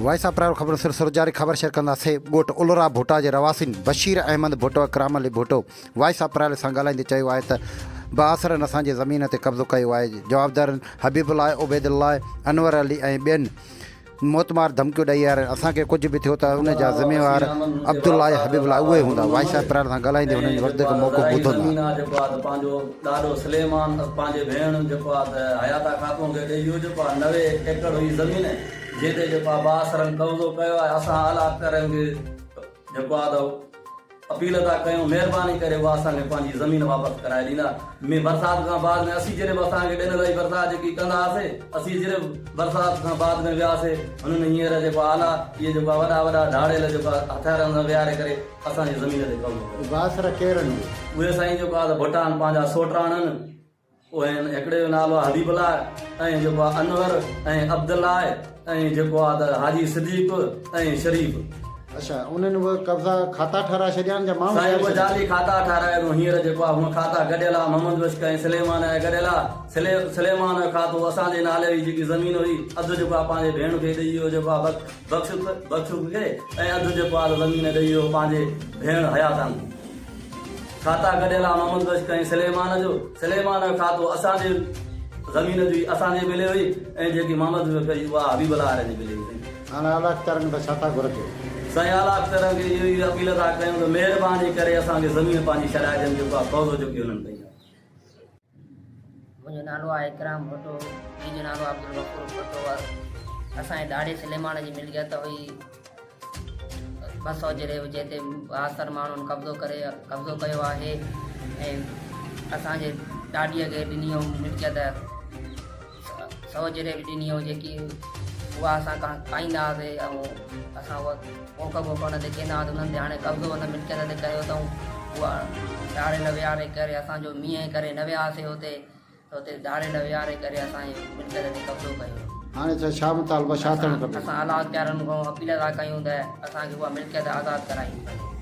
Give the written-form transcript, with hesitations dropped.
Voice of private خبرن سر سر جاري خبر شيئر ڪنداسين ڳوٺ الرا ڀٽا جي رهواسين بشير احمد ڀٽو اڪرام علي ڀٽو وائس آف پرائيوٽ سان ڳالهائيندي چيو آهي ته بااثرن اسان جي زمين تي قبضو ڪيو آهي جوابدارن حبيب الله عبيد الله انور علي ۽ ٻين موتمار ڌمڪيون ڏئي آهن اسان کي ڪجهه به ٿيو ته ان جا ذميوار عبدالله ۽ حبيب الله اهي هوندا وائس آف پرائيوٽ سان ڳالهائيندي هنن وڌيڪ موقف ٻڌو نه. جيڪو آ ته پنهنجو ڏاڏو سليمان پنهنجي ڀيڻ جيڪو آ ته حياتا خاتون کي ڏئي ويو جيڪو آ 90 ايڪڙ هئي زمين جنهن تي جيڪو آ بااثرن قبضو ڪيو آهي اسان اعليٰ اختيارين کي جيڪو آ ته اپيل ٿا ڪيون مهرباني ڪري اها اسان کي پنهنجي زمين واپس ڪرائي ڏيندا ۾ برسات کان بعد ۾ اسين جڏهن به اسان کي ڏنل هئي برسات جيڪي ڪندا هئاسي اسين جڏهن برسات کان بعد ۾ وياسي هنن هينئر جيڪو اعليٰ اهي جيڪو آ وڏا وڏا ڌاڙيل جيڪو آ هٿيارن سان ويهاري ڪري اسان جي زمين تي قبضو ڪيو. بااثر ڪير آهن اهي؟ اهي سائين جيڪو آ ته ڀٽان پنهنجا سوٽراڻن. اهي هڪڙي جو نالو آهي حبيب الله ۽ جيڪو آهي انور ۽ عبدالله ۽ جيڪو آهي ته حاجي صديق ۽ شريف. اڇا انهن اهي قبضا کاتا ٺهرائي ڇڏيا آهن يا ماڻهو سائين ويهاري اهي ڇڏيا؟ جعلي کاتا ٺهرايا اٿئون هينئر جيڪو آهي هونء کاتا گڏيل آهي محمد بخش ۽ سليمان جا گڏيل آهي سلي سليمان جو کاتو اسان جي نالي هئي جيڪي زمين هئي اڌ جيڪو آهي پنهنجي ڀيڻ کي ڏئي ويو جيڪو آهي بخش بخش کي ۽ اڌ جيڪو آهي زمين ڏئي ويو پنهنجي ڀيڻ حياتان کي. کاتا گڏيل آ محمد بخش ۽ سليمان جو، سليمان جو کاتو اسان جي زمين جي اسان جي ملي هئي ۽ جيڪي محمد بخش جي اها حبيب الله وارن جي ملي هئي سائين. هاڻي اعليٰ اختيارن کان ڇا ٿا گهر ڪيو؟ سائين اعليٰ اختيارن کي اهو ئي اپيل ٿا ڪيون ته مهرباني ڪري اسان کي زمين پنهنجي ڇڏائي ڏين جيڪو آ قبضو جيڪي هنن ڪئي آ. منهنجو نالو آهي اڪرام ڀٽو، پيء جو نالو عبدالغفور ڀٽو آهي. اسان جي ڏاڏي سليمان جي ملڪيت هئي 200 جريب جنهن تي بااثر ماڻهن قبضو ڪري قبضو ڪيو آهي ۽ اسان جي ڏاڏيء کي ڏني هئي ملڪيت سو جريب ڏني هئي جيڪي اها اسان کائيندا هئاسي ۽ اسان اها پوک بوک ان تي ڪندا هئاسي انهن تي هاڻي قبضو ان ملڪيت تي ڪيو اٿئون اها ڌاڙيل ويهاري ڪري اسان جو مينهن ڪري نه وياسي اتي ته اتي ڌاڙيل ويهاري ڪري اسان جي ملڪيت تي قبضو ڪيو. هاڻي ڇا ڇا مطالبه ڇا ٿيڻ کپي؟ اسان اعليٰ اختيارن کان اپيل ٿا ڪيون ته اسان کي اها ملڪيت آزاد ڪرائي وڃي.